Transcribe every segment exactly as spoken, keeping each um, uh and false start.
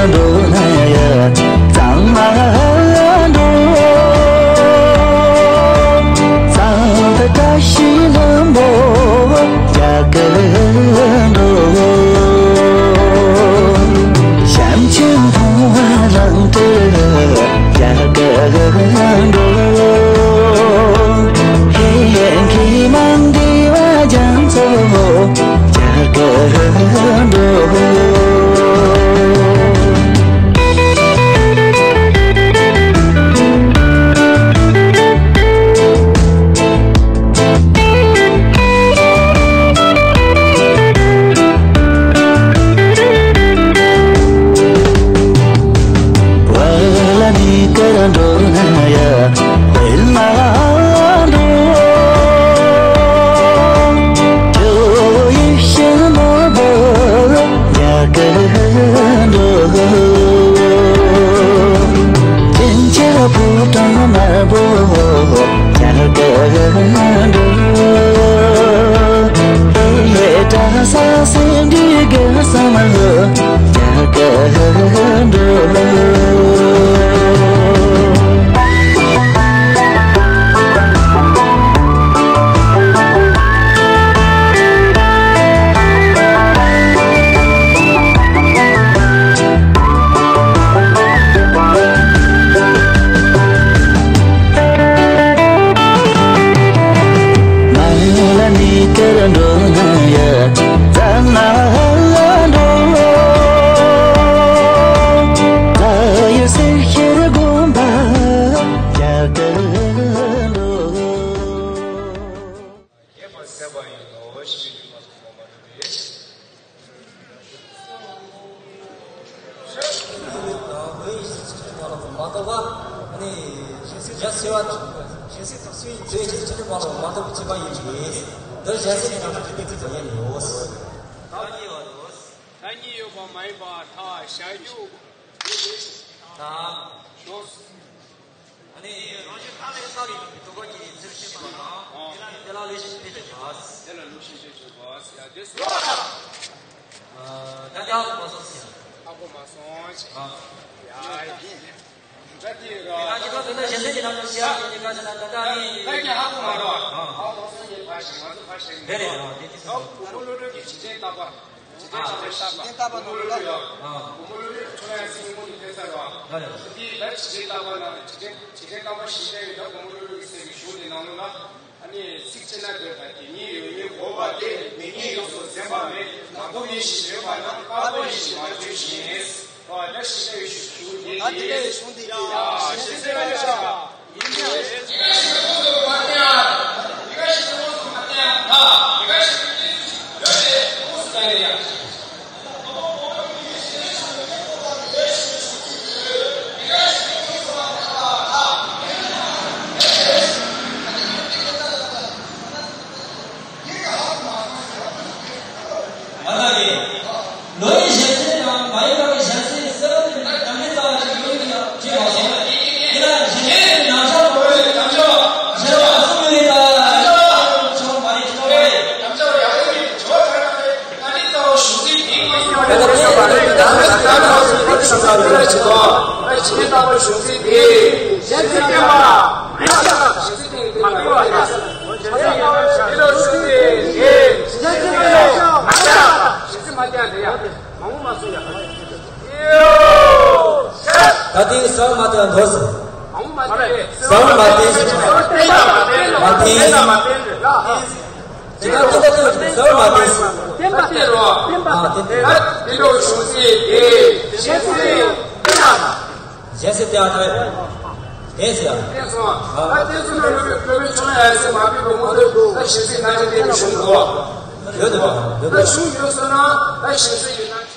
འགྲོ་ན་ཡ་གཙང་མ་འགྲོ། གཙང་མཐའ་བཀྲ་ཤིས་ལྷུན་པོ་རྒྱ་གར་འགྲོ། བྱམས་ཆེན་ཕུན་ཚོགས་རང་གྲོལ་རྒྱ་གར་འགྲོ། ཧེ་མཁས་མང་འདུས་པ་རྒྱ་མཚོ་རྒྱ་གར་འགྲོ། བ་ལ་ནི་ཀར་འགྲོ་ན་ཡ། དཔལ་མ་འགྲོ། ཇོ་བོ་ཡིད་བཞིན་ནོར་བུ་རྒྱ་གར་འགྲོ། ཅིན་ཅ་ཕོ་བྲང་དམར་པོ་རྒྱ་གར་འགྲོ། ཨེ་ཡེ་གྲྭ་ས་སེ་འབྲས་དགུ་བསམ་ལྷོ་རྒྱ་གར་འགྲོ། མ་ལ་ནི་ཀར་འགྲོ་ན་ཡ། གཙང་མ་འགྲོ། ད་ཡོད་སེར་ཤར་དགོན་པ་རྒྱ་གར་འགྲོ། རྒྱས་པར་མཛད་པ་ཡིན་ནོ་ཞེས་པའི་ལུང་པ་སོགས་དགོངས་པ་རེད། མ་གཏོགས་པ། ཨ་ནི་རྒྱ་ཆེ་བ་དང་། རྒྱ་ཆེ་ཐག་ཆོད་ཡིན་ཚེ་ཆེ་ཆེ་མ་གཏོགས་མ་གཏོགས་པའི་ཁྱད་པར་ཡིན་པས། འདི་རྒྱ་ཆེ་ནི་ང་ཚོ་དེ་ཚོ་ཡིན་ཡོད། ད་གཉིས་ཡོད་པ་མ་ཡིན་པ་ཐ་བྱ་རྒྱུ། ད་ཞོག་ཨ་ནི་རང་བཞིན་ཐ་ལེ་ས་ལེ་ནང་གི་དུ་ཀ་གི་ཚིར་ཤེས་པ་དང་། དེ་ལ་ལེགས་ཤིང་སྤེལ་ཆོག་པ། དེ་ལ་ལེགས་ཤིང་སྤེལ་ཆོག་པ། ཡ་དེ་སོ། ད་ལྟ་ཧ་གོ་མ་སོང་ཟེར། ཧ་གོ་མ་སོང་ཞེས། ཡ་ཡིན། ད་དེ་ར། ད་ཅི་ཐོག་ཏུ་ད་གཞན་སེམས་ཀྱི་ནང་དུ་ཤེས་ཡག་གི་ཉེན་ཁ་ཞིག་ན་ད་ལྟ་ནི། ད་ཀྱང་ཧ་གོ་མ་རོགས། ཧ་གོ་སོང་ཡིན་ཕ་ཞིག་ང་ཚོ་ཕ་ཞིག་རེད་རེད། ད་དེ་དེ་སོ། ད་བུ་མོ་བློ་གྲོས་ཀྱི་འཇིག་རྟེན་བརྟག་པ། འཇིག་རྟེན་བརྟག་པ། འཇིག་རྟེན་བརྟག་པ་ནང་ལ། བུ་མོ་བློ་གྲོས་ཡོད། བུ་མོ་བློ་གྲོས་ཁྱོད་རང་ཡང་སེམས་ཀྱི་མུ་མཐུད་ཕེབས་ཚར་བ། ལ་ལ། འདི་ལ་འཇིག་རྟེན་བརྟག་པ་ན་འཇིག་རྟེན་འཇིག་རྟེན་བརྟག་པ་ཞིག་བྱས་ཡོད་ན་བུ་མོ་བློ་གྲོས་ཀྱི་སེམས་ཀྱི་གཞུང་དེ་ནང་ལོགས་ལ། ཨ་ནི་ཚིག་ཅི་ན་འདོད་པ་དེ་ཉིད་ཡོད་མིན་གོ་བ་སྟེ། མེད་མིན་ཡོངས་སུ་ཟིན་པ་མེད། མ་གོ་མིན་ཞིག་ཡོད་པ་ན་དཀར་པོ་ཡིན་ཞེས་མ་བརྗོད་ཅིང་། ཨོ་ད་ཞིག་ན་ཡོད་ཞུ་ཞུ་དེ་ད་དེ་ལས་གཞུང་དེ་ཡ་ཞེས་ཟེར་བ་ཡོད་ཤག་ཡིན་ཡ། དེ་ག་ཞིག་ཏུ་མ་བསྟན་ཡ། དེ་ག་ཞིག་ཏུ་མ་བསྟན་ཡ། ད་དེ་ག་ཞིག་ཏུ་བསྟན་ཚུལ་ཞིག་ཡོད་དེ་ཁོངས་སུ་བསྟན་ཡ། མ་ལགས་ཀྱིས། ལོ་ཡི་གཞན་སེམས་དང་མ་ཡིན་པ་གི་གཞན་སེམས་གསལ་བ་དེ་ནི་གཏམ་གླེང་ཙམ་ཞིག་ཡོད་ཀྱི་ཡང་བྱས་མ་སོང་། དེ་ལ་གཞན་སེམས་ཀྱི་རྣམ་གཞག་པོ་གཞན་ལ་གསུངས་ཡོད་ད། ཆོག་མ་རེད་ཆོག་མ་རེད། ད་ལྟའི་ཟ་མ་ཏི་འདོར་ཟེར། ཟ་མ་ཏི། མ་ཏི། ཟ་མ་ཏི། ཟ་མ་ཏི། བསྟན་པ་སྟེར་རོགས། བསྟན་པ། ཨ་བསྟན་པ། ད་འདི་འདྲ་བྱུང་ཚེ་དེ་གཞན་སེམས་གཏན་ལ། གཞན་སེམས་གཏན་ལ་ཐོན། གཏན་ཟེར་ཡ། གཏན་སོང་། ད་གཏན་སོང་ན་སློབ་དཔོན་སློབ་དཔོན་ཆོས་ལ་ཡ་སེམས་མ་ཕན་པའི་ངོ་ཚ་ད་གཞན་སེམས་གཏན་ལ་ཐོན་བྱུང་དགོས། ཡོད་དོ། ཡོད་དོ། ད་བྱུང་ཡོད་སོང་ན་ད་གཞན་སེམས་ཡོད་ན།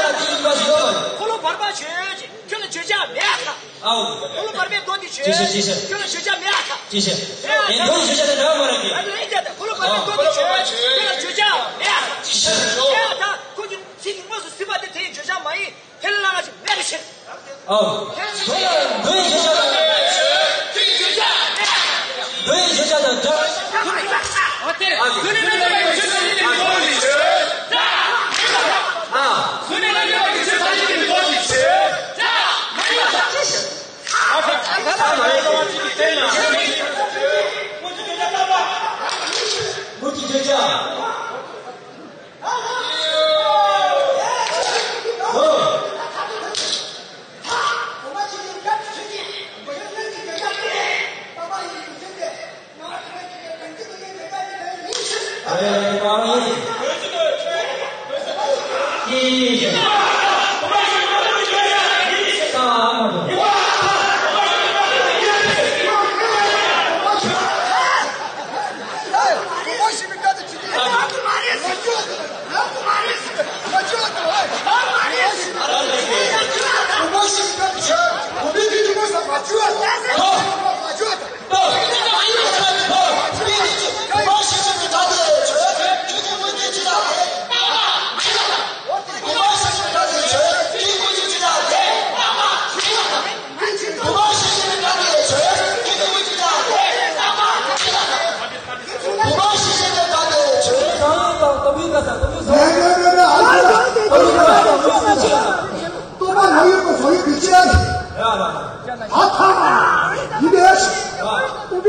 ལ་དེ་ཡིན་པ་ཞིག་ཡོད་པ་རེད། འཁོར་ལོ་བར་པ་བྱོས་ཅིག་ཁྱོད་ལ་བརྗོད་བྱ་མེད་ཨ་ཁ། ཨའོ། འཁོར་ལོ་བར་པའི་སྒོ་འདི་བྱོས། ཅི་ཞིག་ཅི་ཞིག་ཁྱོད་ལ་བརྗོད་བྱ་མེད་ཨ་ཁ། ཅི་ཞིག་མེད་ཨ་ཁ། ངས་འཁོར་ལོ་བརྗོད་བྱ་དེ་འདྲ་མ་རེད་གི། ཨ་ལས་ཀྱང་ད་འཁོར་ལོ་བར་པའི་སྒོ་འདི་བྱོས། ཁྱོད་ལ་བརྗོད་བྱ་མེད་ཨ་ཁ། ཅི་ཞིག་མེད་ཨ་ཁ། ཁོ་ཚོ་ཚིག་གི་དངོས་སུ་ཟིན་པ་དེ་དེ་ཡི་བརྗོད་བྱ་མ་ཡིན། དེ་ལ་ང་ཞིག་མེད་པ་ཕྱིར། ཨོ། དོན་ལ་འདོན་བྱེད་བྱ་དང་། འདོན་བྱེད་བྱ་དང་སྦྲགས། ཨ། མུ་ཏིག་བརྗོད་བྱ།